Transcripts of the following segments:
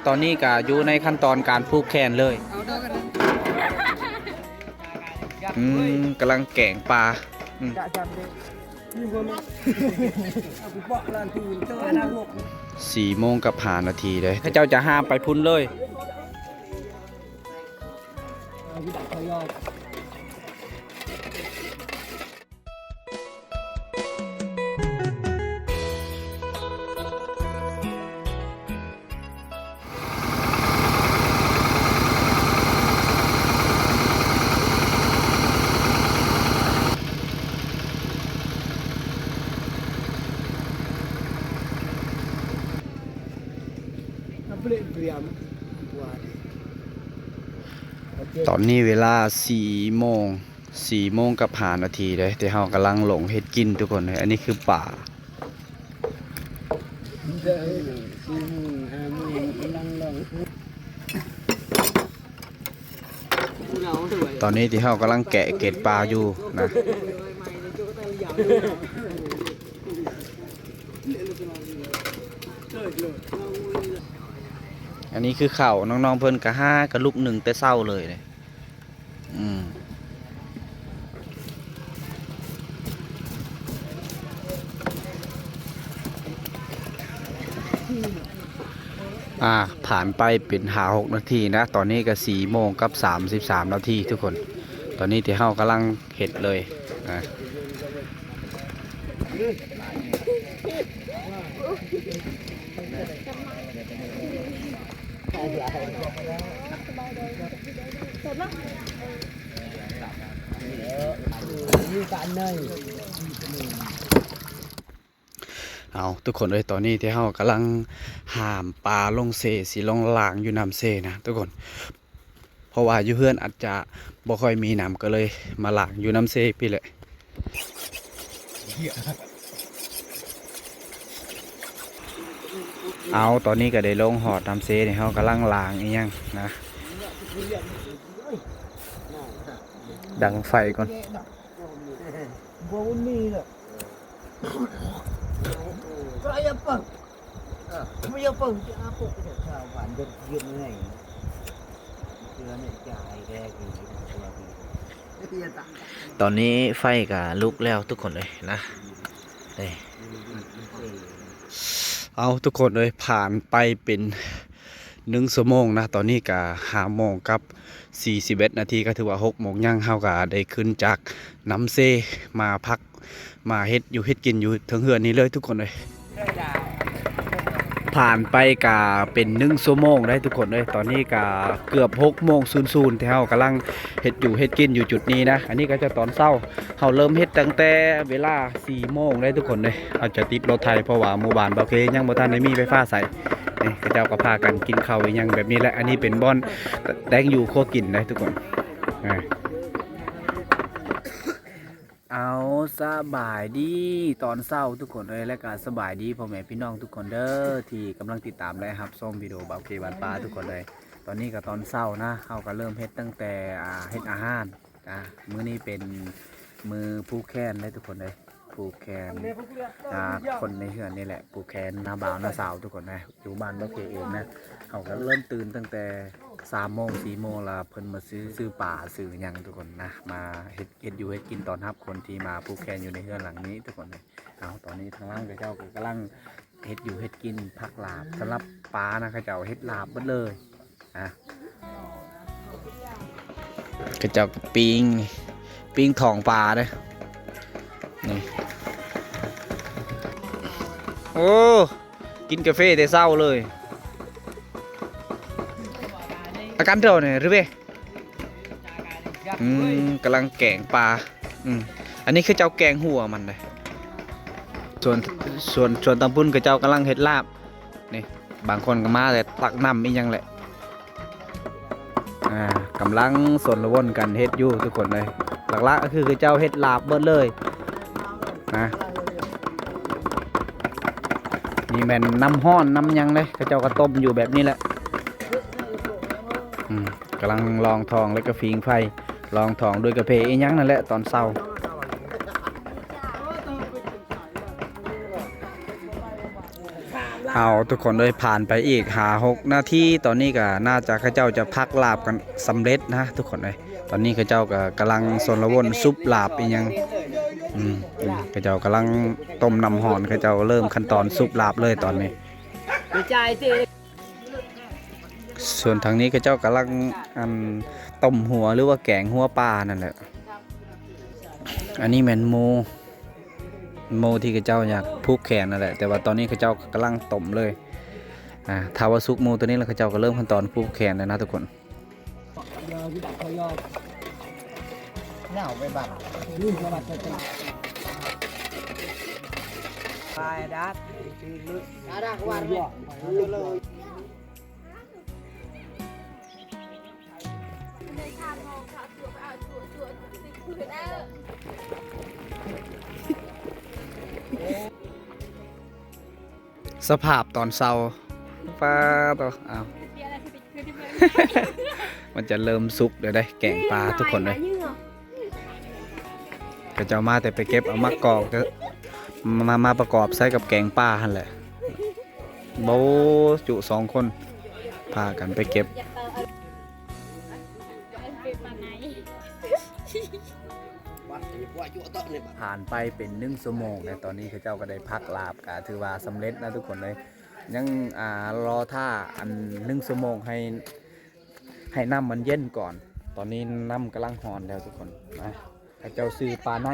ຕອນນີ້ກະຢູ່ໃນຂັ້ນຕອນການຜູກແຂນເລີຍ. ອືມ ກຳລັງແກງປາ. ອືມ ສີ່ໂມງກັບຫ້ານາທີເດ້ ເຂົາເຈົ້າຈະຫາມໄປພຸ້ນເລີຍ. ຕອນນີ້ເວລາສີ່ໂມງ ສີ່ໂມງກັບຫ້ານາທີເດ້ ທີ່ເຮົາກຳລັງລົງເຮັດກິນທຸກຄົນເອີຍ. ອັນນີ້ຄືປາ. ຕອນນີ້ທີ່ເຮົາກຳລັງແກະເກັດປາຢູ່ນະ. ອັນນີ້ຄືເຂົ້າ ນ້ອງໆເພິ່ນກະຫາກະລຸກໜຶ້ງແຕ່ເຊົ້າເລີຍເດ້. ອືມ ອ່າ ຜ່ານໄປເປັນຫ້າຫົກນາທີນະ ຕອນນີ້ກະສີ່ໂມງກັບສາມສິບສາມນາທີທຸກຄົນ. ຕອນນີ້ທີ່ເຮົາກຳລັງເຮັດເລີຍນະ. ເອົາ ທຸກຄົນເອີຍ ຕອນນີ້ທີ່ເຮົາກຳລັງຫາມປາລົງເຊ ຊິລົງລ້າງຢູ່ນ້ຳເຊນະທຸກຄົນ. ເພາະວ່າຢູ່ເຮືອນອາດຈະບໍ່ຄ່ອຍມີນ້ຳ ກໍເລີຍມາລ້າງຢູ່ນ້ຳເຊພີ້ແຫຼະ. ເອົາ ຕອນນີ້ກໍໄດ້ລົງຮອດນ້ຳເຊນີ້ ເຮົາກຳລັງລ້າງອີ່ຫຍັງນະ. ດັງໄຟກ່ອນ. ຕອນນີ້ໄຟກະລຸກແລ້ວທຸກຄົນເອີຍນະ. ເອົາ ທຸກຄົນເອີຍ ຜ່ານໄປເປັນໜຶ່ງຊົ່ວໂມງນະ ຕອນນີ້ກະຫ້າໂມງກັບສີ່ສິບເອັດນາທີ ກໍຖືວ່າຫົກໂມງຍັງ ເຮົາກະໄດ້ຂຶ້ນຈາກນ້ຳເຊມາພັກ ມາເຮັດຢູ່ເຮັດກິນຢູ່ເທິງເຮືອນນີ້ເລີຍທຸກຄົນເອີຍ. ຜ່ານໄປກະເປັນໜຶ່ງຊົ່ວໂມງໄດ໋ທຸກຄົນເອີຍ. ຕອນນີ້ກະເກືອບຫົກໂມງສູນໆ ທີ່ເຮົາກຳລັງເຮັດຢູ່ເຮັດກິນຢູ່ຈຸດນີ້ນະ. ອັນນີ້ກໍຈະຕອນເຊົ້າ ເຮົາເລີ່ມເຮັດຕັ້ງແຕ່ເວລາສີ່ໂມງໄດ໋ທຸກຄົນເອີຍ. ເຮົາຈະຕິດລົດໄຖ ເພາະວ່າໝູ່ບ້ານບ່າວເຄຍັງບໍ່ທັນໄດ້ມີໄຟຟ້າໃຊ້. ນີ້ເຂົາເຈົ້າກໍພາກັນກິນເຂົ້າອີ່ຫຍັງແບບນີ້ແຫຼະ. ອັນນີ້ເປັນບ່ອນແຕ່ງຢູ່ຄົວກິນໄດ໋ທຸກຄົນ. ເອົາ ສະບາຍດີຕອນເຊົ້າທຸກຄົນເອີຍ ແລະກະສະບາຍດີພໍ່ແມ່ພີ່ນ້ອງທຸກຄົນເດີ ທີ່ກຳລັງຕິດຕາມ ແລະ ຮັບຊົມວິດີໂອບ່າວເຄບ້ານປ່າທຸກຄົນເອີຍ. ຕອນນີ້ກະຕອນເຊົ້ານະ ເຮົາກະເລີ່ມເຮັດຕັ້ງແຕ່ ອ່າ ເຮັດອາຫານ. ອ່າ ມື້ນີ້ເປັນມື້ຜູກແຂນເດີທຸກຄົນເອີຍ ຜູກແຂນ ອ່າ ຄົນໃນເຮືອນນີ້ແຫຼະ ຜູກແຂນນ້າບ່າວນ້າສາວທຸກຄົນເອີຍ. ຢູ່ບ້ານບ່າວເຄເອງນະ ເຮົາກໍເລີ່ມຕື່ນຕັ້ງແຕ່ສາມໂມງ ສີ່ໂມງ ລະເພິ່ນມາຊື້ ຊື້ປາຊື້ຫຍັງທຸກຄົນນະ ມາເຮັດ ເຮັດຢູ່ເຮັດກິນຕ້ອນຮັບຄົນທີ່ມາຜູກແຂນຢູ່ໃນເຮືອນຫຼັງນີ້ທຸກຄົນເອີຍ. ເອົາ ຕອນນີ້ທາງຫຼັງເຂົາເຈົ້າກໍກຳລັງເຮັດຢູ່ເຮັດກິນ ຜັກລາບ ສຳລັບປານະ ເຂົາເຈົ້າເຮັດລາບເບິດເລີຍ. ອ່ະ ເຂົາເຈົ້າກໍປີ້ງ ປີ້ງທ້ອງປາເດ້ ນີ້. ໂອ້ ກິນກາເຟແຕ່ເຊົ້າເລີຍ. ອາການເທົ່ານີ້ ຫຼືເວ ອືມ ກຳລັງແກງປາ. ອືມ ອັນນີ້ຄືເຈົ້າແກງຫົວມັນເດ້. ສ່ວນ ສ່ວນ ສ່ວນທາງພຸ້ນ ເຂົາເຈົ້າກຳລັງເຮັດລາບ. ນີ້ ບາງຄົນກໍມາແຕ່ຕັກນ້ຳອີ່ຫຍັງແຫຼະ. ອ່າ ກຳລັງຊົນລະວົນກັນເຮັດຢູ່ທຸກຄົນເອີຍ. ຫຼັກໆກໍຄືເຂົາເຈົ້າເຮັດລາບເບິດເລີຍນະ. ນີ້ແມ່ນນ້ຳຮ້ອນນ້ຳຫຍັງເດ້ ເຂົາເຈົ້າກໍຕົ້ມຢູ່ແບບນີ້ແຫຼະ. ອືມ ກຳລັງລອງທອງ ແລ້ວກໍຝີງໄຟ ລອງທອງດ້ວຍກາເຟອີ່ຫຍັງນັ້ນແຫຼະຕອນເຊົ້າ. ເອົາ ທຸກຄົນເອີຍ ຜ່ານໄປອີກຫ້າຫົກນາທີ ຕອນນີ້ກໍໜ້າຈະເຂົາເຈົ້າຈະພັກລາບກັນສຳເລັດນະທຸກຄົນເອີຍ. ຕອນນີ້ເຂົາເຈົ້າກໍກຳລັງຊົນລະວົນຊຸບລາບອີ່ຫຍັງ ອືມ ອືມ ເຂົາເຈົ້າກຳລັງຕົ້ມນ້ຳຮ້ອນ ເຂົາເຈົ້າເລີ່ມຂັ້ນຕອນຊຸບລາບເລີຍຕອນນີ້. ສ່ວນທາງນີ້ເຂົາເຈົ້າກຳລັງ ອັນ ຕົ້ມຫົວ ຫຼືວ່າແກງຫົວປານັ້ນແຫຼະ. ອັນນີ້ແມ່ນໝູ ໝູທີ່ເຂົາເຈົ້າຢາກຜູກແຂນນັ້ນແຫຼະ ແຕ່ວ່າຕອນນີ້ເຂົາເຈົ້າກຳລັງຕົ້ມເລີຍ. ອ່າ ຖ້າວ່າສຸກໝູຕົວນີ້ແລ້ວ ເຂົາເຈົ້າກໍເລີ່ມຂັ້ນຕອນຜູກແຂນແລ້ວນະທຸກຄົນ. ສະພາບຕອນເຊົ້າ ປາໂຕ ອ້າວ ມັນຈະເລີ່ມສຸກແລ້ວເດ້ ແກງປາທຸກຄົນເອີຍ. ເຂົາເຈົ້າມາແຕ່ໄປເກັບເອົາໝາກກອກ ມາ ມາປະກອບໃສ່ກັບແກງປາຫັ້ນແຫຼະ. ໂອ້ ຈຸສອງຄົນ ພາກັນໄປເກັບ. ຜ່ານໄປເປັນໜຶ່ງຊົ່ວໂມງແລ້ວ ຕອນນີ້ເຂົາເຈົ້າກໍໄດ້ພັກລາບ ກໍຖືວ່າສຳເລັດນະທຸກຄົນເອີຍ. ຍັງ ອ່າ ລໍຖ້າອັນໜຶ່ງຊົ່ວໂມງໃຫ້ ໃຫ້ນ້ຳມັນເຢັນກ່ອນ. ຕອນນີ້ນ້ຳກຳລັງຮ້ອນແລ້ວທຸກຄົນນະ. ເຂົາເຈົ້າຊື້ປາໄນ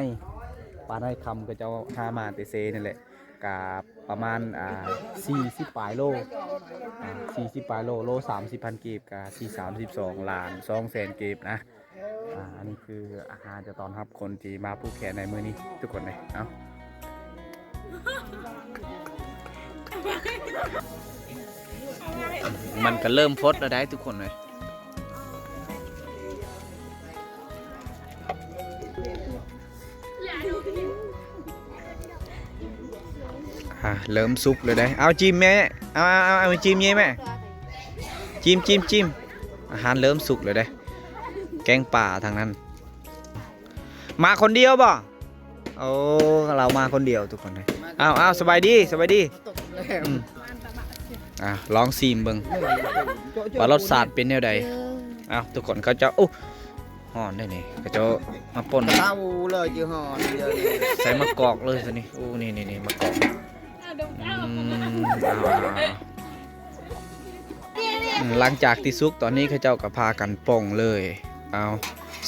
ປາໄນຄຳ ເຂົາເຈົ້າຫາມາແຕ່ເຊນັ້ນແຫຼະ ກະປະມານ ອ່າ ສີ່ສິບປາຍໂລ ອ່າ ສີ່ສິບປາຍໂລ ໂລສາມສິບພັນກີບ ກະສີ່ສາມສິບສອງລ້ານສອງແສນກີບນະ. ອ່າ ອັນນີ້ຄືອາຫານຈະຕ້ອນຮັບຄົນທີ່ມາຜູກແຂນໃນມື້ນີ້ທຸກຄົນເລີຍ. ເອົາ ມັນກະເລີ່ມຟົດແລ້ວໄດ໋ທຸກຄົນເລີຍ. ອ່າ ເລີ່ມສຸກແລ້ວເດ້. ເອົາ ຈິ້ມແມ່ ເອົາ ເອົາ ເອົາ ຈິ້ມແມ່ ຈິ້ມ ຈິ້ມ ຈິ້ມ. ອາຫານເລີ່ມສຸກແລ້ວເດ້. ແກງປາທາງນັ້ນ ມາຄົນດຽວບໍ່? ໂອ້ ລາວມາຄົນດຽວທຸກຄົນເລີຍ. ເອົາ ເອົາ ສະບາຍດີ ສະບາຍດີ. ອືມ ອ່າ ລອງຊີມເບິ່ງວ່າລົດຊາດເປັນແນວໃດ. ເອົາ ທຸກຄົນ ເຂົາເຈົ້າ ໂອ້ ຮ້ອນເດ້ນີ້ ເຂົາເຈົ້າມາປົ່ນ ເອົາເລີຍ ຈື່ຮ້ອນເລີຍ ໃສ່ໝາກກອກເລີຍໂຕນີ້. ໂອ້ ນີ້ໆໆ ໝາກກອກ. ອືມ ອ່າ ຫຼັງຈາກທີ່ສຸກ ຕອນນີ້ເຂົາເຈົ້າກໍພາກັນປົ່ງເລີຍ. ເອົາ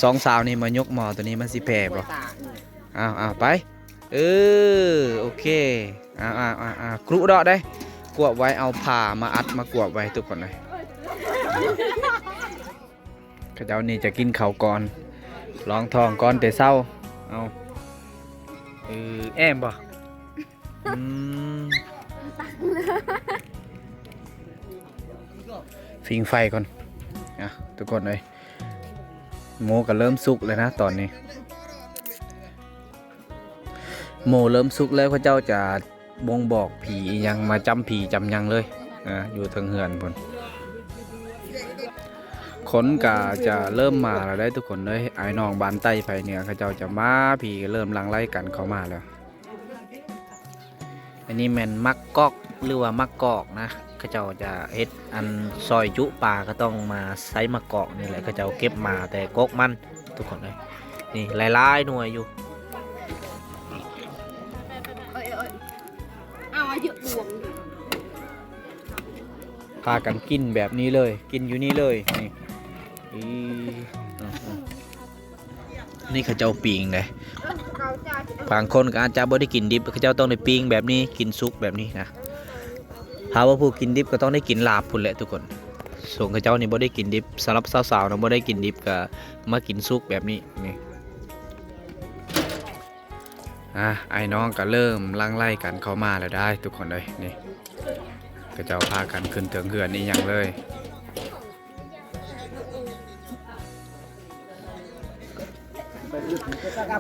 ສອງສາວນີ້ມາຍົກໝໍ້ໂຕນີ້ ມັນຊິແຜ່ບໍ່? ເອົາໆ ໄປ. ເອີ ໂອເຄ. ເອົາໆໆ ກຣຸເດາະໄດ້ ກວບໄວ້ ເອົາຜ້າມາອັດມາກວບໄວ້ທຸກຄົນເອີຍ. ເຂົາເຈົ້ານີ້ຈະກິນເຂົ້າກ່ອນ ລອງທ້ອງກ່ອນແຕ່ເຊົ້າ. ເອົາ ເອີ ແອມບໍ່? ອືມ ຟິງໄຟກ່ອນ ອ່ະ ທຸກຄົນເອີຍ. ໝູກໍເລີ່ມສຸກແລ້ວນະຕອນນີ້. ໝູເລີ່ມສຸກແລ້ວ ເຂົາເຈົ້າຈະບົ່ງບອກຜີອີ່ຫຍັງມາຈ້ຳຜີຈ້ຳຫຍັງເລີຍ ອ່າ ຢູ່ເທິງເຮືອນພຸ້ນ. ຄົນກໍຈະເລີ່ມມາແລ້ວໄດ໋ທຸກຄົນເອີຍ. ອ້າຍນ້ອງບ້ານໃຕ້ໄພເໜືອເຂົາເຈົ້າຈະມາ ຜີກໍເລີ່ມຫຼັ່ງໄຫຼກັນເຂົ້າມາແລ້ວ. ອັນນີ້ແມ່ນໝາກກອກ ຫຼືວ່າໝາກກອກນະ ເຂົາເຈົ້າຈະເຮັດອັນຊອຍຈຸປາ ກໍຕ້ອງມາໃຊ້ໝາກກອກນີ້ແຫຼະ ເຂົາເຈົ້າເກັບມາແຕ່ກົກມັນ ທຸກຄົນເອີຍ. ນີ້ຫຼາຍໆໜ່ວຍຢູ່ ພາກັນກິນແບບນີ້ເລີຍ ກິນຢູ່ນີ້ເລີຍ ນີ້ ອີ ນີ້ເຂົາເຈົ້າປີ້ງເດ້. ບາງຄົນກໍອາດຈະບໍ່ໄດ້ກິນດິບ ເຂົາເຈົ້າຕ້ອງໄດ້ປີ້ງແບບນີ້ ກິນສຸກແບບນີ້ນະ. ຖ້າວ່າຜູ້ກິນດິບກໍຕ້ອງໄດ້ກິນລາບພຸ້ນແຫຼະທຸກຄົນ. ສ່ວນເຂົາເຈົ້ານີ້ບໍ່ໄດ້ກິນດິບ ສຳລັບສາວໆນະ ບໍ່ໄດ້ກິນດິບ ກໍມາກິນສຸກແບບນີ້ ນີ້. ອ່າ ອ້າຍນ້ອງກໍເລີ່ມຫຼັ່ງໄຫຼກັນເຂົ້າມາແລ້ວໄດ໋ທຸກຄົນເອີຍ. ນີ້ ເຂົາເຈົ້າພາກັນຂຶ້ນເທິງເຮືອນອີ່ຫຍັງເລີຍ.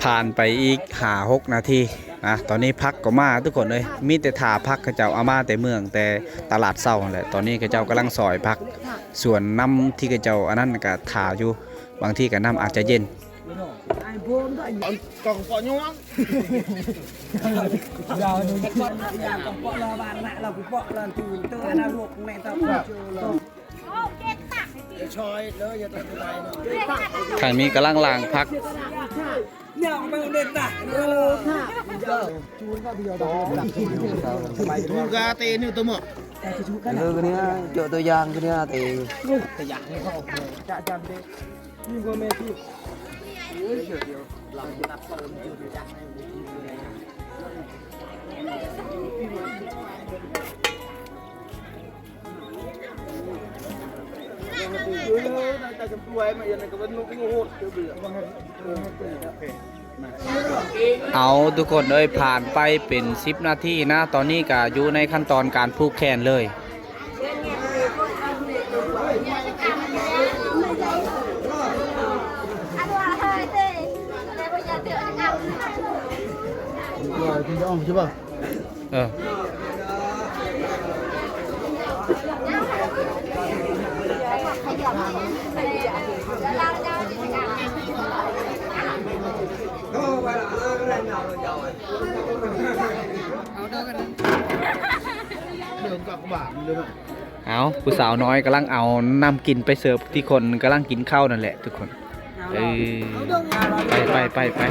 ຜ່ານໄປອີກຫ້າຫົກນາທີນະ ຕອນນີ້ຜັກກໍມາທຸກຄົນເອີຍ. ມີແຕ່ຖ້າຜັກ ເຂົາເຈົ້າເອົາມາແຕ່ເມືອງ ແຕ່ຕະຫຼາດເຊົ້າຫັ້ນແຫຼະ. ຕອນນີ້ເຂົາເຈົ້າກຳລັງຊອຍຜັກ ສ່ວນນ້ຳທີ່ເຂົາເຈົ້າອັນນັ້ນກໍຖ້າຢູ່ ບາງທີກໍນ້ຳອາດຈະເຢັນ. Kau kepok nyuang. Kau kepok lah, anak lah, kepok lah tu. Tu anak lu, mek tak kepok. ທາງນີ້ກຳລັງລ້າງຜັກ. ເອົາ ທຸກຄົນເອີຍ ຜ່ານໄປເປັນສິບນາທີນະ ຕອນນີ້ກະຢູ່ໃນຂັ້ນຕອນການຜູກແຂນເລີຍ. ເອີ ເອົາ ຜູ້ສາວນ້ອຍກຳລັງເອົານ້ຳກິນໄປເສີບທີ່ຄົນກຳລັງກິນເຂົ້ານັ້ນແຫຼະທຸກຄົນ. ເອີ ໄປ ໄປ ໄປ ໄປ.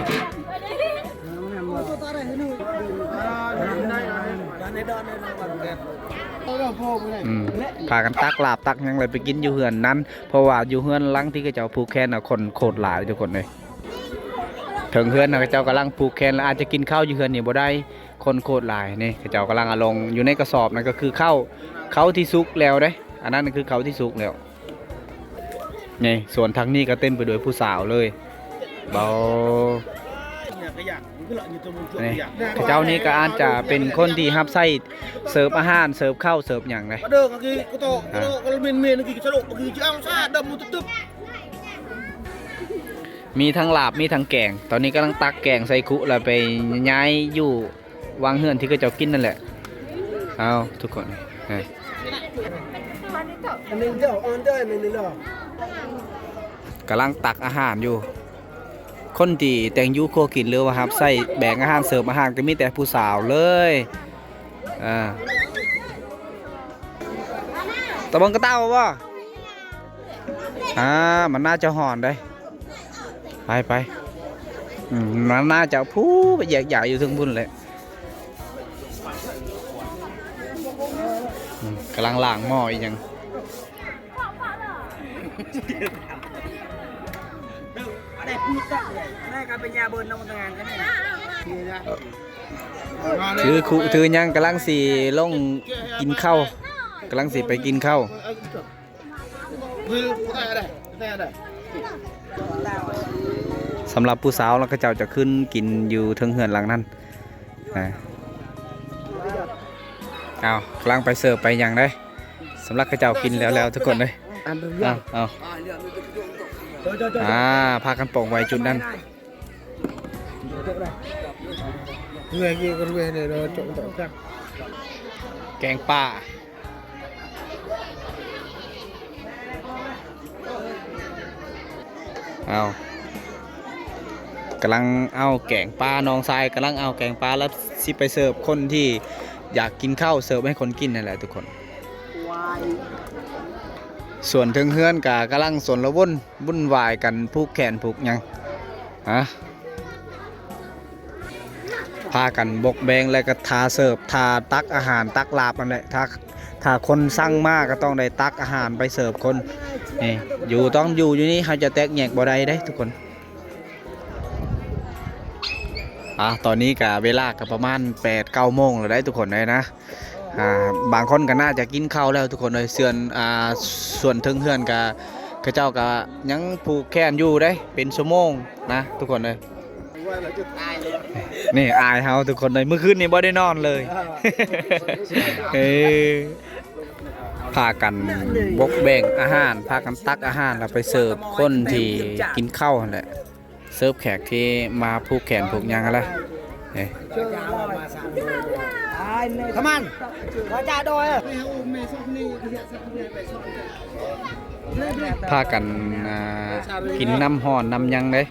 ອືມ ພາກັນຕັກລາບຕັກຫຍັງແລ້ວໄປກິນຢູ່ເຮືອນນັ້ນ ເພາະວ່າຢູ່ເຮືອນຫຼັງທີ່ເຂົາເຈົ້າຜູກແຂນນະ ຄົນໂຄດຫຼາຍທຸກຄົນເອີຍ. ເຖິງເຮືອນນະ ເຂົາເຈົ້າກຳລັງຜູກແຂນ ແລ້ວອາດຈະກິນເຂົ້າຢູ່ເຮືອນນີ້ບໍ່ໄດ້ ຄົນໂຄດຫຼາຍ. ນີ້ເຂົາເຈົ້າກຳລັງເອົາລົງ ຢູ່ໃນກະສອບນັ້ນກໍຄືເຂົ້າ ເຂົ້າທີ່ສຸກແລ້ວເດ້ ອັນນັ້ນຄືເຂົ້າທີ່ສຸກແລ້ວ. ນີ້ ສວນທາງນີ້ກໍເຕັມໄປດ້ວຍຜູ້ສາວເລີຍ. ເບົາ ນີ້ ເຂົາເຈົ້ານີ້ກໍອາດຈະເປັນຄົນທີ່ຮັບໃຊ້ເສີບອາຫານ ເສີບເຂົ້າ ເສີບຫຍັງເດ້. ອ່າ ມີທັງລາບ ມີທັງແກງ. ຕອນນີ້ກຳລັງຕັກແກງໃສ່ຄຸ ແລ້ວໄປຍ້າຍຢູ່ ວາງເຮືອນທີ່ເຂົາເຈົ້າກິນນັ້ນແຫຼະ. ເອົາ ທຸກຄົນ ກຳລັງຕັກອາຫານຢູ່. ຄົນທີ່ແຕ່ງຢູ່ຄົວກິນ ຫຼືວ່າຮັບໃຊ້ແບກອາຫານ ເສີບອາຫານ ກໍມີແຕ່ຜູ້ສາວເລີຍ. ອ່າ ຕາເບິ່ງກະເຕົ່າບໍ່? ອ່າ ມັນໜ້າຈະຮ້ອນເດ້. ໄປ ໄປ ອືມ ມັນໜ້າຈະ ພູ້ ໄປແຍກຍ້າຍຢູ່ເທິງພຸ້ນແຫຼະ. ອືມ ກຳລັງລ້າງໝໍ້ອີ່ຫຍັງ. ຖືຄຸ ຖືຫຍັງ ກຳລັງຊິລົງກິນເຂົ້າ ກຳລັງຊິໄປກິນເຂົ້າ. ສຳລັບຜູ້ສາວລະ ເຂົາເຈົ້າຈະຂຶ້ນກິນຢູ່ເທິງເຮືອນຫຼັງນັ້ນ. ເອົາ ກຳລັງໄປເສີບໄປຫຍັງເດ້. ສຳລັບເຂົາເຈົ້າກິນແລ້ວໆ ທຸກຄົນເດ້. ເອົາ ເອົາ ອ່າ ພາກັນປອງໄວ້ຈຸດນັ້ນ. ແກງປາ. ເອົາ ກຳລັງເອົາແກງປາ ນ້ອງຊາຍກຳລັງເອົາແກງປາ ແລ້ວຊິໄປເສີບຄົນທີ່ຢາກກິນເຂົ້າ ເສີບໃຫ້ຄົນກິນນັ້ນແຫຼະທຸກຄົນ. ສ່ວນເທິງເຮືອນກະກຳລັງຊົນລະວົນ ວຸ້ນວາຍກັນ ຜູກແຂນຜູກຫຍັງ ຮະ ພາກັນບົກແບງ ແລ້ວກໍຖ້າເສີບ ຖ້າຕັກອາຫານ ຕັກລາບນັ້ນແຫຼະ. ຖ້າ ຖ້າຄົນສັ່ງມາກໍຕ້ອງໄດ້ຕັກອາຫານໄປເສີບຄົນ. ນີ້ ຢູ່ ຕ້ອງຢູ່ ຢູ່ນີ້ ເຮົາຈະແຕກແຍກບໍ່ໄດ້ເດ້ທຸກຄົນ. ອ່າ ຕອນນີ້ກໍເວລາກໍປະມານແປດເກົ້າໂມງແລ້ວໄດ໋ທຸກຄົນເອີຍນະ. ອ່າ ບາງຄົນກໍໜ້າຈະກິນເຂົ້າແລ້ວທຸກຄົນເອີຍ. ສ່ວນ ອ່າ ສ່ວນເທິງເຮືອນກໍ ເຂົາເຈົ້າກໍຍັງຜູກແຂນຢູ່ເດ້ ເປັນຊົ່ວໂມງນະທຸກຄົນເອີຍ. ນີ້ອາຍເຮົາທຸກຄົນເອີຍ ມື້ຄືນນີ້ບໍ່ໄດ້ນອນເລີຍ. ເອີ ພາກັນບົກແບ່ງອາຫານ ພາກັນຕັກອາຫານ ແລ້ວໄປເສີບຄົນທີ່ກິນເຂົ້າຫັ້ນແຫຼະ. ເສີບແຂກທີ່ມາຜູກແຂນຜູກຫຍັງຫັ້ນແຫຼະ. ເອີ ພາກັນ ອ່າ ກິນນ້ຳຮ້ອນນ້ຳຫຍັງເດ້.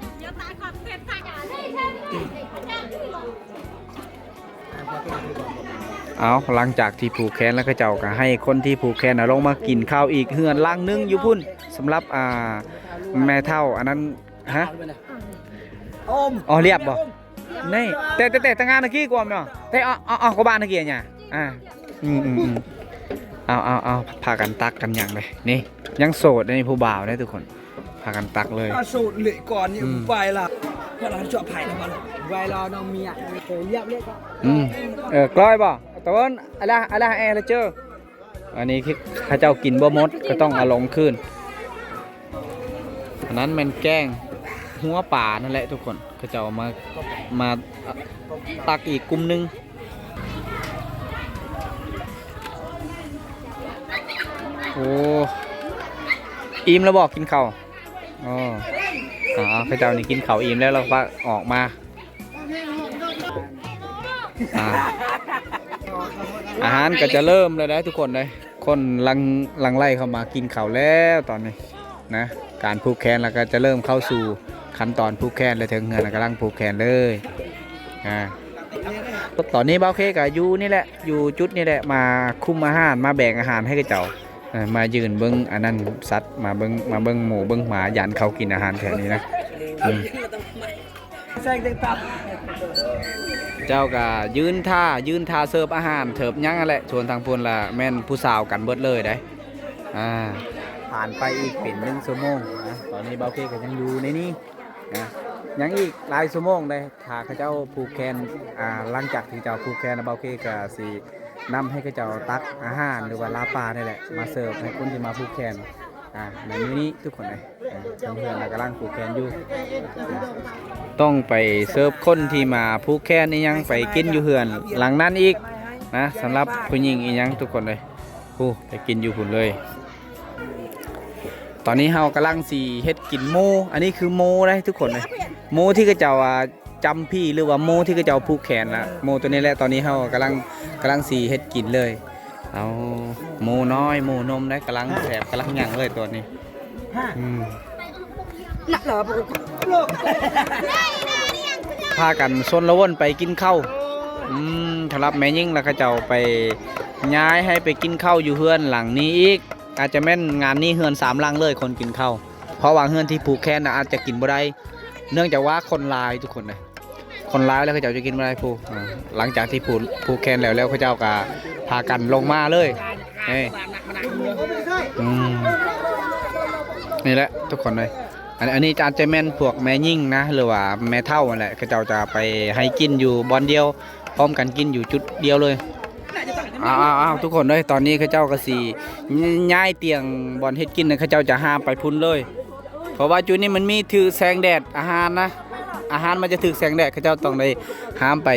ເອົາ ຫຼັງຈາກທີ່ຜູກແຂນແລ້ວ ເຂົາເຈົ້າກໍໃຫ້ຄົນທີ່ຜູກແຂນນະ ລົງມາກິນເຂົ້າອີກເຮືອນຫຼັງໜຶ່ງຢູ່ພຸ້ນ ສຳລັບ ອ່າ ແມ່ເຖົ້າອັນນັ້ນ ຮະ ອໍ ລຽບບໍ່? ນີ້ ແຕ່ ແຕ່ ແຕ່ ແຕ່ງງານນະກີ້ກວ່າເນາະ ແຕ່ ເອົາ ເອົາ ເອົາ ກວ່າບ້ານນະກີ້ຫຍັງ ອ່າ ອືມ ອືມ ອືມ ເອົາ ເອົາ ເອົາ ພາກັນຕັກກັນຫຍັງເດ້ ນີ້ ຍັງໂສດເດ້ ຜູ້ບ່າວເດ້ທຸກຄົນ ພາກັນຕັກເລີຍ ໂສດເລີຍກ່ອນນີ້ ອືມ ໄປລະ ພວກເຮົາຈະໄປລະ ໄປລະ ນ້ອງເມຍ ອືມ ເອີ ກ້ອຍບໍ່? ຕາເວີນ ອາລາ ອາລາ ແອລະເຈີ ອັນນີ້ຄືເຂົາເຈົ້າກິນບໍ່ໝົດ ກໍຕ້ອງເອົາລົງຄືນ. ອັນນັ້ນແມ່ນແກງຫົວປານັ້ນແຫຼະທຸກຄົນ ເຂົາເຈົ້າເອົາມາ ມາຕັກອີກກຸ່ມໜຶ່ງ. ໂອ້ ອີ່ມແລ້ວບໍ່? ກິນເຂົ້າ ອໍ ເຂົາເຈົ້ານີ້ກິນເຂົ້າອີ່ມແລ້ວ ແລ້ວກໍອອກມາ. ອ່າ ອາຫານກໍຈະເລີ່ມແລ້ວເດ້ທຸກຄົນເດ້ ຄົນຫຼັ່ງ ຫຼັ່ງໄຫຼເຂົ້າມາກິນເຂົ້າແລ້ວຕອນນີ້ນະ ການຜູກແຂນແລ້ວກໍຈະເລີ່ມເຂົ້າສູ່ຂັ້ນຕອນຜູກແຂນ ແລະ ເຖິງເຮືອນກຳລັງຜູກແຂນເລີຍ. ອ່າ ຕອນນີ້ບ່າວເຄກໍຢູ່ນີ້ແຫຼະ ຢູ່ຈຸດນີ້ແຫຼະ ມາຄຸມອາຫານ ມາແບ່ງອາຫານໃຫ້ເຂົາເຈົ້າ ເອີ ມາຢືນເບິ່ງອັນນັ້ນສັດ ມາເບິ່ງ ມາເບິ່ງໝູເບິ່ງໝາ ຢ້ານເຂົາກິນອາຫານແຖວນີ້ນະ ອືມ. ເຈົ້າກະຢືນຖ້າ ຢືນຖ້າເສີບອາຫານເສີບຫຍັງຫັ້ນແຫຼະ ສ່ວນທາງພຸ້ນລະແມ່ນຜູ້ສາວກັນເບິດເລີຍເດ້. ອ່າ ຜ່ານໄປອີກເປັນໜຶ່ງຊົ່ວໂມງນະ ຕອນນີ້ບ່າວເຄກໍຍັງຢູ່ໃນນີ້ນະ ຍັງອີກຫຼາຍຊົ່ວໂມງເດ້ ຖ້າເຂົາເຈົ້າຜູກແຂນ ອ່າ ຫຼັງຈາກທີ່ເຈົ້າຜູກແຂນແລ້ວ ບ່າວເຄກໍຊິນຳໃຫ້ເຂົາເຈົ້າຕັກອາຫານ ຫຼືວ່າລາບປານີ້ແຫຼະ ມາເສີບໃຫ້ຄົນທີ່ມາຜູກແຂນ. ອ່າ ໃນມື້ນີ້ທຸກຄົນເອີຍ ອ່າ ທາງເຮືອນນະກຳລັງຜູກແຂນຢູ່ ອ່າ ຕ້ອງໄປເສີບຄົນທີ່ມາຜູກແຂນອີ່ຫຍັງ ໄປກິນຢູ່ເຮືອນຫຼັງນັ້ນອີກນະ ສຳລັບຜູ້ຍິງອີ່ຫຍັງທຸກຄົນເອີຍ ຜູ້ໄປກິນຢູ່ພຸ້ນເລີຍ. ຕອນນີ້ເຮົາກຳລັງຊິເຮັດກິນໝູ ອັນນີ້ຄືໝູເດ້ທຸກຄົນເອີຍ ໝູທີ່ເຂົາເຈົ້າວ່າ ຈຳຜີ ຫຼືວ່າໝູທີ່ເຂົາເຈົ້າຜູກແຂນນະ ໝູໂຕນີ້ແຫຼະ ຕອນນີ້ເຮົາກຳລັງ ກຳລັງຊິເຮັດກິນເລີຍ. ເອົາ ໝູນ້ອຍ ໝູນົມໄດ້ ກຳລັງແຊບ ກຳລັງຫຍັງເລີຍຕອນນີ້ ອືມ ພາກັນຊົນລະວົນໄປກິນເຂົ້າ. ອືມ ສຳລັບແມ່ຍິງລະ ເຂົາເຈົ້າໄປຍ້າຍໃຫ້ໄປກິນເຂົ້າຢູ່ເຮືອນຫຼັງນີ້ອີກ ອາດຈະແມ່ນງານນີ້ເຮືອນສາມຫຼັງເລີຍ ຄົນກິນເຂົ້າ ເພາະວ່າເຮືອນທີ່ຜູກແຂນນະ ອາດຈະກິນບໍ່ໄດ້ ເນື່ອງຈາກວ່າຄົນຫຼາຍທຸກຄົນເດ້ ຄົນຫຼາຍແລ້ວເຂົາເຈົ້າຈະກິນບໍ່ໄດ້ ຜູ້ ອ່າ ຫຼັງຈາກທີ່ຜູກ ຜູກແຂນແລ້ວ ແລ້ວເຂົາເຈົ້າກໍພາກັນລົງມາເລີຍ ນີ້ ອືມ ນີ້ແຫຼະທຸກຄົນເອີຍ ອັນ ອັນນີ້ອາດຈະແມ່ນພວກແມ່ຍິງນະ ຫຼືວ່າແມ່ເຖົ້າຫັ້ນແຫຼະ ເຂົາເຈົ້າຈະໄປໃຫ້ກິນຢູ່ບ່ອນດຽວ ພ້ອມກັນກິນຢູ່ຈຸດດຽວເລີຍ. ເອົາໆໆ ທຸກຄົນເອີຍ ຕອນນີ້ເຂົາເຈົ້າກໍຊິຍ້າຍຕຽງບ່ອນເຮັດກິນ ເຂົາເຈົ້າຈະຫາມໄປພຸ້ນເລີຍ ເພາະວ່າຈຸດນີ້ມັນມີຖືກແສງແດດ ອາຫານນະ ອາຫານມັນຈະຖືກແສງແດດ ເຂົາເຈົ້າຕ້ອງໄດ້ຫາມໄປ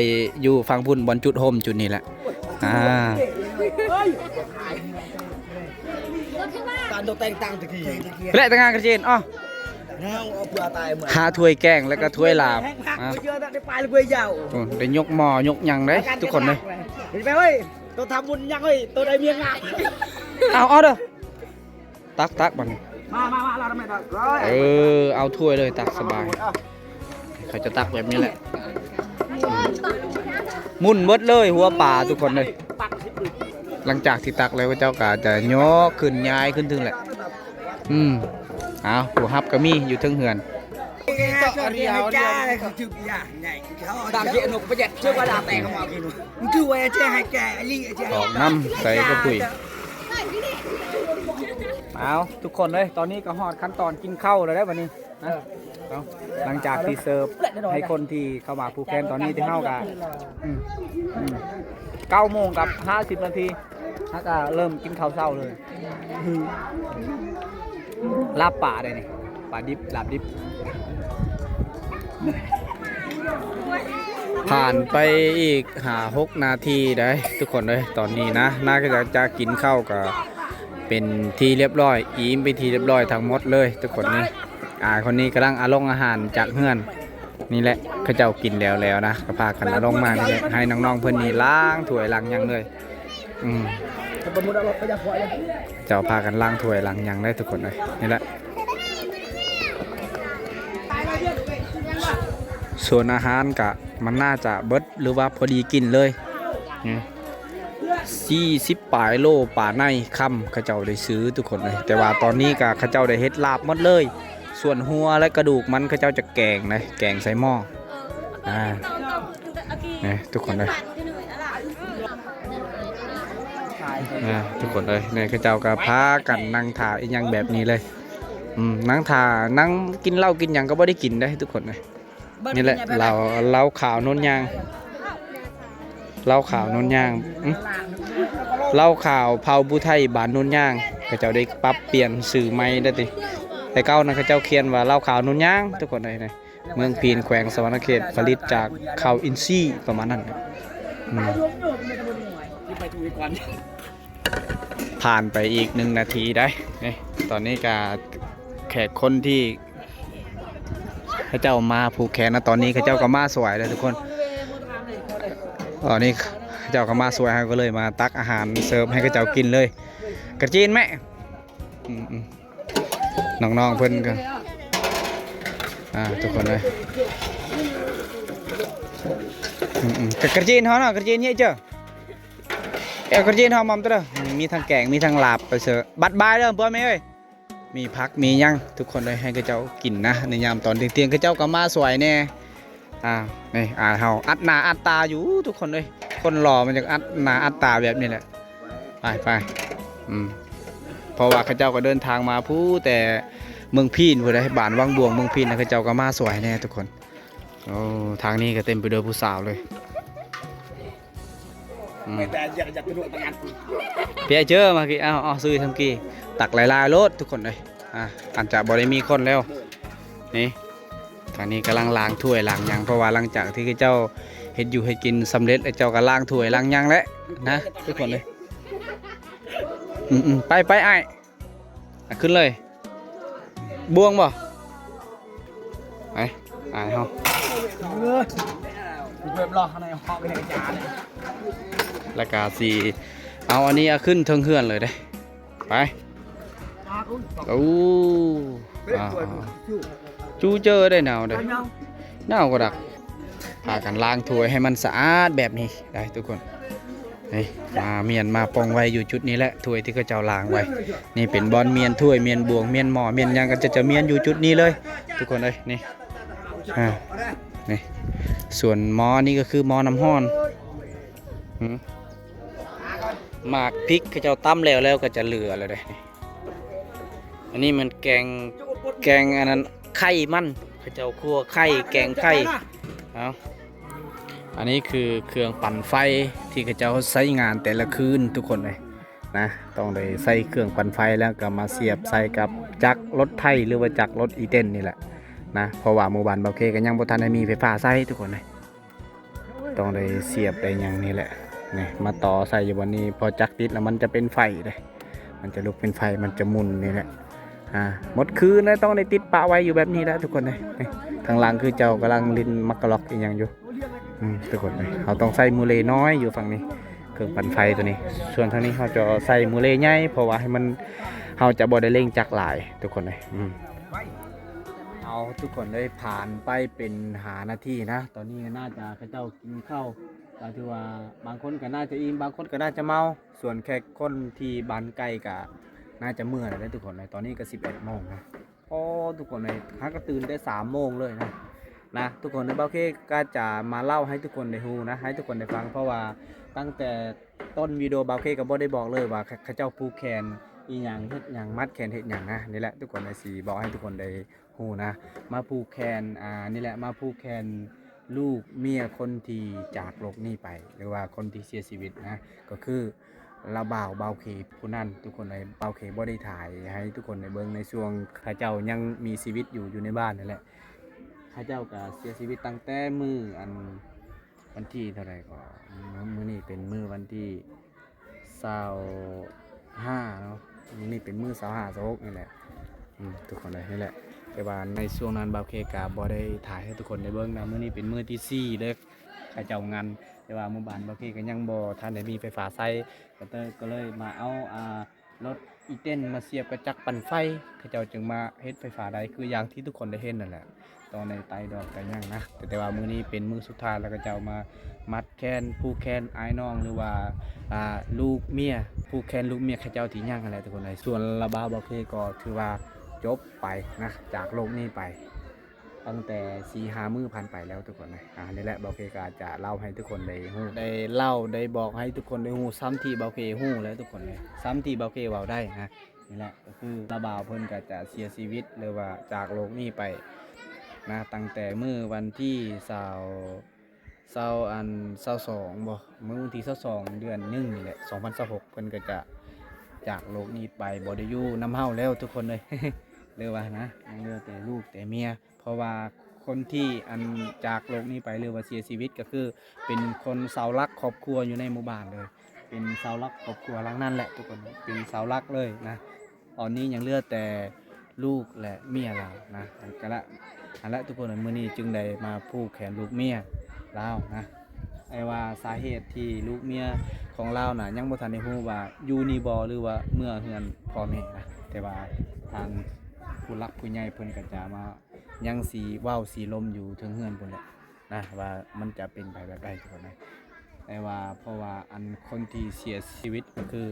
ຢູ່ຝັ່ງພຸ້ນ ບ່ອນຈຸດຮົ່ມຈຸດນີ້ແຫຼະ. ອ່າ ການຕົກແຕ່ງຕ່າງຕະກີ້ ແລະ ແຕ່ງງານກັນຈີນ ອໍ ຫາຖ້ວຍແກງ ແລ້ວກໍຖ້ວຍລາບ ອ່າ ໂອ້ ໄດ້ຍົກໝໍ້ຍົກຫຍັງເດ້ທຸກຄົນເດ້ ໄປເອີຍ ໂຕທຳບຸນຍັງເອີຍ ໂຕໄດ້ເມຍງາມ ເອົາ ເອົາເດີ ຕັກ ຕັກບັດນີ້ ມາ ມາ ມາ ເອີ ເອົາຖ້ວຍເລີຍ ຕັກສະບາຍ ເຂົາຈະຕັກແບບນີ້ແຫຼະ ໝຸ່ນເບິດເລີຍຫົວປາທຸກຄົນເລີຍ. ຫຼັງຈາກທີ່ຕັກແລ້ວ ເຂົາເຈົ້າກໍຈະຍົກຂຶ້ນ ຍ້າຍຂຶ້ນເທິງແຫຼະ ອືມ ເອົາ ຜູ້ຮັບກໍມີຢູ່ເທິງເຮືອນ ຕອກນ້ຳໃສ່ກະປຸ້ຍ ເອົາ ທຸກຄົນເອີຍ ຕອນນີ້ກໍຮອດຂັ້ນຕອນກິນເຂົ້າແລ້ວເດ້ບັດນີ້. ນະ ເອົາ ຫຼັງຈາກທີ່ເສີບໃຫ້ຄົນທີ່ເຂົ້າມາຜູກແຂນ ຕອນນີ້ທີ່ເຮົາກະ ອືມ ອືມ ເກົ້າໂມງກັບຫ້າສິບນາທີ ເຮົາກະເລີ່ມກິນເຂົ້າເຊົ້າເລີຍ ລາບປາໄດ໋ນີ້ ປາດິບ ລາບດິບ ຜ່ານໄປອີກຫ້າຫົກນາທີໄດ໋ທຸກຄົນເອີຍ ຕອນນີ້ນະ ນາກໍຈະ ຈະກິນເຂົ້າກະ ເປັນທີ່ລຽບຮ້ອຍ ອີ່ມເປັນທີ່ລຽບຮ້ອຍທັງໝົດເລີຍທຸກຄົນນີ້ ອາ ຄົນນີ້ກຳລັງອາລົງອາຫານຈາກເຮືອນນີ້ແຫຼະ ເຂົາເຈົ້າກິນແລ້ວແລ້ວນະ ກໍພາກັນອາລົງມານີ້ແຫຼະ ໃຫ້ນ້ອງໆເພິ່ນນີ້ລ້າງຖ້ວຍລ້າງຫຍັງເລີຍ ອືມ ເຈົ້າພາກັນລ້າງຖ້ວຍລ້າງຫຍັງເລີຍທຸກຄົນເອີຍ ນີ້ແຫຼະ ສ່ວນອາຫານກະມັນໜ້າຈະເບິດ ຫຼືວ່າພໍດີກິນເລີຍ ນີ້ ສີ່ສິບປາຍໂລ ປາໃນຄຳເຂົາເຈົ້າໄດ້ຊື້ທຸກຄົນເອີຍ. ແຕ່ວ່າຕອນນີ້ກໍເຂົາເຈົ້າໄດ້ເຮັດລາບໝົດເລີຍ. ສ່ວນຫົວ ແລະ ກະດູກມັນເຂົາເຈົ້າຈະແກງເດ້ ແກງໃສ່ໝໍ້. ອ່າ ນີ້ທຸກຄົນເອີຍ ອ່າ ທຸກຄົນເອີຍ ນີ້ເຂົາເຈົ້າກໍພາກັນນັ່ງຖ້າອີ່ຫຍັງແບບນີ້ເລີຍ. ອືມ ນັ່ງຖ້າ ນັ່ງກິນເຫຼົ້າກິນຫຍັງກໍບໍ່ໄດ້ກິນເດ້ທຸກຄົນເອີຍ. ນີ້ແຫຼະ ເຫຼົ້າ ເຫຼົ້າຂາວໂນນຍາງ ເຫຼົ້າຂາວໂນນຍາງ ອື ເຫຼົ້າຂາວເຜົ່າຜູ້ໄທບ້ານໂນນຍາງ. ເຂົາເຈົ້າໄດ້ປັບປ່ຽນຊື່ໃໝ່ແລ້ວຕິ. ແຕ່ເກົ່ານັ້ນເຂົາເຈົ້າຂຽນວ່າເຫຼົ້າຂາວໂນນຍາງ ທຸກຄົນເອີຍ. ເມືອງພີນ ແຂວງສະຫວັນນະເຂດ ຜະລິດຈາກເຂົ້າອິນຊີ ປະມານນັ້ນ. ອືມ ຜ່ານໄປອີກໜຶ່ງນາທີໄດ໋. ນີ້ ຕອນນີ້ກະແຂກຄົນທີ່ເຂົາເຈົ້າມາຜູກແຂນນະ ຕອນນີ້ເຂົາເຈົ້າກໍມາຊ່ວຍແລ້ວທຸກຄົນ. ຕອນນີ້ເຂົາເຈົ້າກໍມາຊ່ວຍ ເຮົາກໍເລີຍມາຕັກອາຫານເສີບໃຫ້ເຂົາເຈົ້າກິນເລີຍ. ກະຈີນແມະ ອືມໆ ນ້ອງໆເພິ່ນກໍ ອ່າ ທຸກຄົນເອີຍ ອືມໆ ກະ ກະຈີນເຮົາເນາະ ກະຈີນເຍເຈີ ເອີ ກະຈີນເຮົາມອມເດີ. ມີທັງແກງ ມີທັງລາບໄປເສີບ ບັດບາຍເດີ ພວກແມ່ເອີຍ. ມີຜັກມີຫຍັງທຸກຄົນເອີຍ ໃຫ້ເຂົາເຈົ້າກິນນະ ໃນຍາມຕອນທ່ຽງໆ ເຂົາເຈົ້າກໍມາຊ່ວຍແດ່. ອ່າ ນີ້ ອ່າ ເຮົາອັດໜ້າອັດຕາຢູ່ທຸກຄົນເອີຍ. ຄົນຫຼໍ່ມັນຈະອັດໜ້າອັດຕາແບບນີ້ແຫຼະ. ໄປ ໄປ ອືມ ເພາະວ່າເຂົາເຈົ້າກໍເດີນທາງມາພູ້ແຕ່ເມືອງພີນພຸ້ນເດ້ ບ້ານວັງບວງ ເມືອງພີນ ເຂົາເຈົ້າກໍມາຊ່ວຍແດ່ທຸກຄົນ. ໂອ້ ທາງນີ້ກໍເຕັມໄປດ້ວຍຜູ້ສາວເລີຍ. ອືມ ແຕ່ຢາກ ຢາກສະດວກປານນັ້ນ ເພຍເຈີມາກີ້ ເອົາ ເອົາ ຊື້ທຳກີ້ ຕັກຫຼາຍໆໂລດທຸກຄົນເອີຍ. ອ່າ ອັນຈະບໍ່ໄດ້ມີຄົນແລ້ວ. ນີ້ ທາງນີ້ກຳລັງລ້າງຖ້ວຍລ້າງຫຍັງ ເພາະວ່າຫຼັງຈາກທີ່ເຂົາເຈົ້າເຮັດຢູ່ເຮັດກິນສຳເລັດແລ້ວ ເຈົ້າກໍລ້າງຖ້ວຍລ້າງຫຍັງແຫຼະນະ ທຸກຄົນເອີຍ. ອືມໆ ໄປໆ ອ້າຍ ອ່ະ ຂຶ້ນເລີຍ ບ່ວງບໍ່? ໄປ ອ້າຍເຮົາ ເອີ ເພິ່ນລໍຂ້າງໃນຫ້ອງເປັນອາຈານ ແລ້ວກະຊິເອົາອັນນີ້ ເອົາຂຶ້ນເທິງເຮືອນເລີຍເດ້. ໄປ ໂອ້ ອ່າ ຈູເຈີໄດ້ ໜາວເດ້ ໜາວກໍດັກ. ພາກັນລ້າງຖ້ວຍໃຫ້ມັນສະອາດແບບນີ້ໄດ໋ທຸກຄົນ. ນີ້ ມາມ້ຽນມາປ່ອງໄວ້ຢູ່ຈຸດນີ້ແຫຼະ ຖ້ວຍທີ່ເຂົາເຈົ້າລ້າງໄວ້. ນີ້ເປັນບ່ອນມ້ຽນຖ້ວຍ ມ້ຽນບ່ວງ ມ້ຽນໝໍ້ ມ້ຽນຫຍັງ ກໍຈະ ຈະມ້ຽນຢູ່ຈຸດນີ້ເລີຍທຸກຄົນເອີຍ. ນີ້ ອ່າ ນີ້ ສ່ວນໝໍ້ນີ້ກໍຄືໝໍ້ນ້ຳຮ້ອນ. ຫື ໝາກພິກເຂົາເຈົ້າຕຳແລ້ວ ແລ້ວກໍຈະເຫຼືອແລ້ວເດ້. ອັນນີ້ມັນແກງ ແກງອັນນັ້ນ ໄຂ່ມັນ ເຂົາເຈົ້າຂົ້ວໄຂ່ ແກງໄຂ່. ເອົາ ອັນນີ້ຄືເຄື່ອງປັ່ນໄຟທີ່ເຂົາເຈົ້າໃຊ້ງານແຕ່ລະຄືນທຸກຄົນເອີຍນະ. ຕ້ອງໄດ້ໃຊ້ເຄື່ອງປັ່ນໄຟ ແລ້ວກໍມາສຽບໃສ່ກັບຈັກລົດໄຖ ຫຼືວ່າຈັກລົດອີເຕັນນີ້ແຫຼະນະ ເພາະວ່າໝູ່ບ້ານບ່າວເຄກໍຍັງບໍ່ທັນໄດ້ມີໄຟຟ້າໃຊ້ທຸກຄົນເອີຍ. ຕ້ອງໄດ້ສຽບໄດ້ຫຍັງນີ້ແຫຼະ ນີ້ ມາຕໍ່ໃສ່ຢູ່ບ່ອນນີ້ ພໍຈັກຕິດແລ້ວມັນຈະເປັນໄຟເດ້ ມັນຈະລຸກເປັນໄຟ ມັນຈະໝຸ່ນນີ້ແຫຼະ. ອ່າ ໝົດຄືນແລ້ວ ຕ້ອງໄດ້ຕິດປະໄວ້ຢູ່ແບບນີ້ແຫຼະທຸກຄົນເອີຍ. ນີ້ ທາງຫຼັງຄືເຈົ້າກຳລັງຫຼິ້ນໝາກກະລັອກອີ່ຫຍັງຢູ່. ອືມ ທຸກຄົນເອີຍ ເຮົາຕ້ອງໃຊ້ມືເລນ້ອຍຢູ່ຝັ່ງນີ້ ເຄື່ອງປັ່ນໄຟຕົວນີ້. ສ່ວນທາງນີ້ເຮົາຈະໃຊ້ມືເລໃຫຍ່ ເພາະວ່າໃຫ້ມັນ ເຮົາຈະບໍ່ໄດ້ເລັ່ງຈັກຫຼາຍທຸກຄົນເອີຍ. ອືມ ເອົາ ທຸກຄົນເອີຍ ຜ່ານໄປເປັນຫ້ານາທີນະ ຕອນນີ້ໜ້າຈະເຂົາເຈົ້າ ກິນເຂົ້າ ກໍຖືວ່າບາງຄົນກໍໜ້າຈະອີ່ມ ບາງຄົນກໍໜ້າຈະເມົາ. ສ່ວນແຂກຄົນທີ່ບ້ານໃກ້ກໍໜ້າຈະເມືອແລ້ວເດ້ທຸກຄົນເອີຍ. ຕອນນີ້ກໍສິບເອັດໂມງນະ. ໂອ້ ທຸກຄົນເອີຍ ຫາກໍຕື່ນແຕ່ສາມໂມງເລີຍນະ ນະ ທຸກຄົນເອີຍ. ບ່າວເຄກໍຈະມາເລົ່າໃຫ້ທຸກຄົນໄດ້ຮູ້ນະ ໃຫ້ທຸກຄົນໄດ້ຟັງ ເພາະວ່າຕັ້ງແຕ່ຕົ້ນວິດີໂອບ່າວເຄກໍບໍ່ໄດ້ບອກເລີຍວ່າ ເຂົາ ເຂົາເຈົ້າຜູກແຂນອີ່ຫຍັງ ເຮັດຫຍັງ ມັດແຂນເຮັດຫຍັງນະ. ນີ້ແຫຼະ ທຸກຄົນເອີຍ ຊິບອກໃຫ້ທຸກຄົນໄດ້ ຮູ້ນະ ມາຜູກແຂນ ອ່າ ນີ້ແຫຼະ ມາຜູກແຂນລູກເມຍຄົນທີ່ຈາກໂລກນີ້ໄປ ຫຼືວ່າຄົນທີ່ເສຍຊີວິດນະ ກໍຄືລາວບ່າວ ບ່າວເຄຜູ້ນັ້ນ ທຸກຄົນເອີຍ. ບ່າວເຄບໍ່ໄດ້ຖ່າຍໃຫ້ທຸກຄົນໄດ້ເບິ່ງໃນຊ່ວງເຂົາເຈົ້າຍັງມີຊີວິດຢູ່ ຢູ່ໃນບ້ານນັ້ນແຫຼະ. ເຂົາເຈົ້າກໍເສຍຊີວິດຕັ້ງແຕ່ມື້ ອັນ ວັນທີເທົ່າໃດກໍ ມື້ນີ້ເປັນມື້ວັນທີ ຊາວຫ້າເນາະ ມື້ນີ້ເປັນມື້ຊາວຫ້າ ຊາວຫົກນີ້ແຫຼະ ອືມ ທຸກຄົນເອີຍ. ນີ້ແຫຼະ ແຕ່ວ່າໃນຊ່ວງນັ້ນບ່າວເຄກະບໍ່ໄດ້ຖ່າຍໃຫ້ທຸກຄົນໄດ້ເບິ່ງນະ. ມື້ນີ້ເປັນມື້ທີສີ່ເດີ ເຂົາເຈົ້າງັນ ແຕ່ວ່າໝູ່ບ້ານບ່າວເຄກໍຍັງບໍ່ທັນໄດ້ມີໄຟຟ້າໃຊ້ ກໍເລີຍ ກໍເລີຍມາເອົາ ອ່າ ລົດ ອີເຕັນມາສຽບກັບຈັກປັ່ນໄຟ ເຂົາເຈົ້າຈຶ່ງມາເຮັດໄຟຟ້າໄດ້ ຄືຢ່າງທີ່ທຸກຄົນໄດ້ເຫັນນັ້ນແຫຼະ ຕອນໃນໄຕດອກໄຕຫຍັງນະ. ແຕ່ ແຕ່ວ່າມື້ນີ້ເປັນມື້ສຸດທ້າຍ ແລ້ວເຂົາເຈົ້າມາມັດແຂນ ຜູກແຂນອ້າຍນ້ອງ ຫຼືວ່າ ອ່າ ລູກເມຍ ຜູກແຂນລູກເມຍເຂົາເຈົ້າທີ່ຍັງຫັ້ນແຫຼະທຸກຄົນເອີຍ. ສ່ວນລະບ່າວ ບ່າວເຄ ກໍຖືວ່າຈົບໄປນະ ຈາກໂລກນີ້ໄປ ຕັ້ງແຕ່ສີ່ຫ້າມື້ຜ່ານໄປແລ້ວທຸກຄົນເອີຍ. ອ່າ ນີ້ແຫຼະ ບ່າວເຄກໍອາດຈະເລົ່າໃຫ້ທຸກຄົນໄດ້ຮູ້ ໄດ້ເລົ່າ ໄດ້ບອກໃຫ້ທຸກຄົນໄດ້ຮູ້ ສ່ຳທີ່ບ່າວເຄຮູ້ແລ້ວທຸກຄົນເອີຍ ສ່ຳທີ່ບ່າວເຄເວົ້າໄດ້ນະ. ນີ້ແຫຼະ ກໍຄືລະບ່າວເພິ່ນກໍຈະເສຍຊີວິດ ຫຼືວ່າຈາກໂລກນີ້ໄປນະ ຕັ້ງແຕ່ມື້ວັນທີຊາວ ຊາວ ອັນ ຊາວສອງບໍ ມື້ວັນທີຊາວສອງ ເດືອນໜຶ່ງນີ້ແຫຼະ ສອງພັນຊາວຫົກ ເພິ່ນກໍຈະຈາກໂລກນີ້ໄປ ບໍ່ໄດ້ຢູ່ນຳເຮົາແລ້ວທຸກຄົນເອີຍ ຫຼືວ່ານະ ຍັງເຫຼືອແຕ່ລູກແຕ່ເມຍ. ເພາະວ່າຄົນທີ່ ອັນ ຈາກໂລກນີ້ໄປ ຫຼືວ່າເສຍຊີວິດ ກໍຄືເປັນຄົນເສົາຫຼັກຄອບຄົວຢູ່ໃນໝູ່ບ້ານເລີຍ ເປັນເສົາຫຼັກຄອບຄົວຫຼັງນັ້ນແຫຼະທຸກຄົນ ເປັນເສົາຫຼັກເລີຍນະ. ຕອນນີ້ຍັງເຫຼືອແຕ່ລູກ ແລະ ເມຍລາວນະ ກະລະ ຫັ້ນແຫຼະທຸກຄົນ ມື້ນີ້ຈຶ່ງໄດ້ມາຜູກແຂນລູກເມຍລາວນະ. ແຕ່ວ່າສາເຫດທີ່ລູກເມຍຂອງລາວນະ ຍັງບໍ່ທັນໄດ້ຮູ້ວ່າຢູ່ນີ້ບໍ່ ຫຼືວ່າເມືອເຮືອນພໍ່ແມ່ນະ. ແຕ່ວ່າທາງຜູ້ຫຼັກຜູ້ໃຫຍ່ເພິ່ນກໍຈະມາ ຍັງຊິເວົ້າຊິລົມຢູ່ເທິງເຮືອນພຸ້ນແຫຼະນະ ວ່າມັນຈະເປັນໄປແບບໃດທຸກຄົນເອີຍ. ແຕ່ວ່າ ເພາະວ່າ ອັນ ຄົນທີ່ເສຍຊີວິດກໍຄື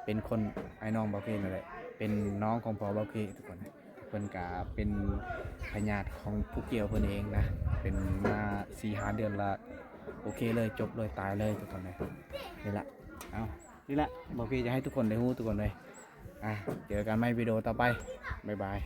ເປັນຄົນ ອ້າຍນ້ອງບ່າວເຄນັ້ນແຫຼະ ເປັນນ້ອງຂອງພໍ່ບ່າວເຄທຸກຄົນເອີຍ. ເພິ່ນກະເປັນພະຍາດຂອງຜູ້ກ່ຽວເພິ່ນເອງນະ ເປັນມາສີ່ຫ້າເດືອນລະ ໂອເຄເລີຍ ຈົບເລີຍ ຕາຍເລີຍທຸກຄົນເອີຍ. ນີ້ລະ ເອົາ ນີ້ລະ ບ່າວເຄຈະໃຫ້ທຸກຄົນໄດ້ຮູ້ທຸກຄົນເອີຍ. ອ່າ ເຈີກັນໃໝ່ວິດີໂອຕໍ່ໄປ ບາຍບາຍ.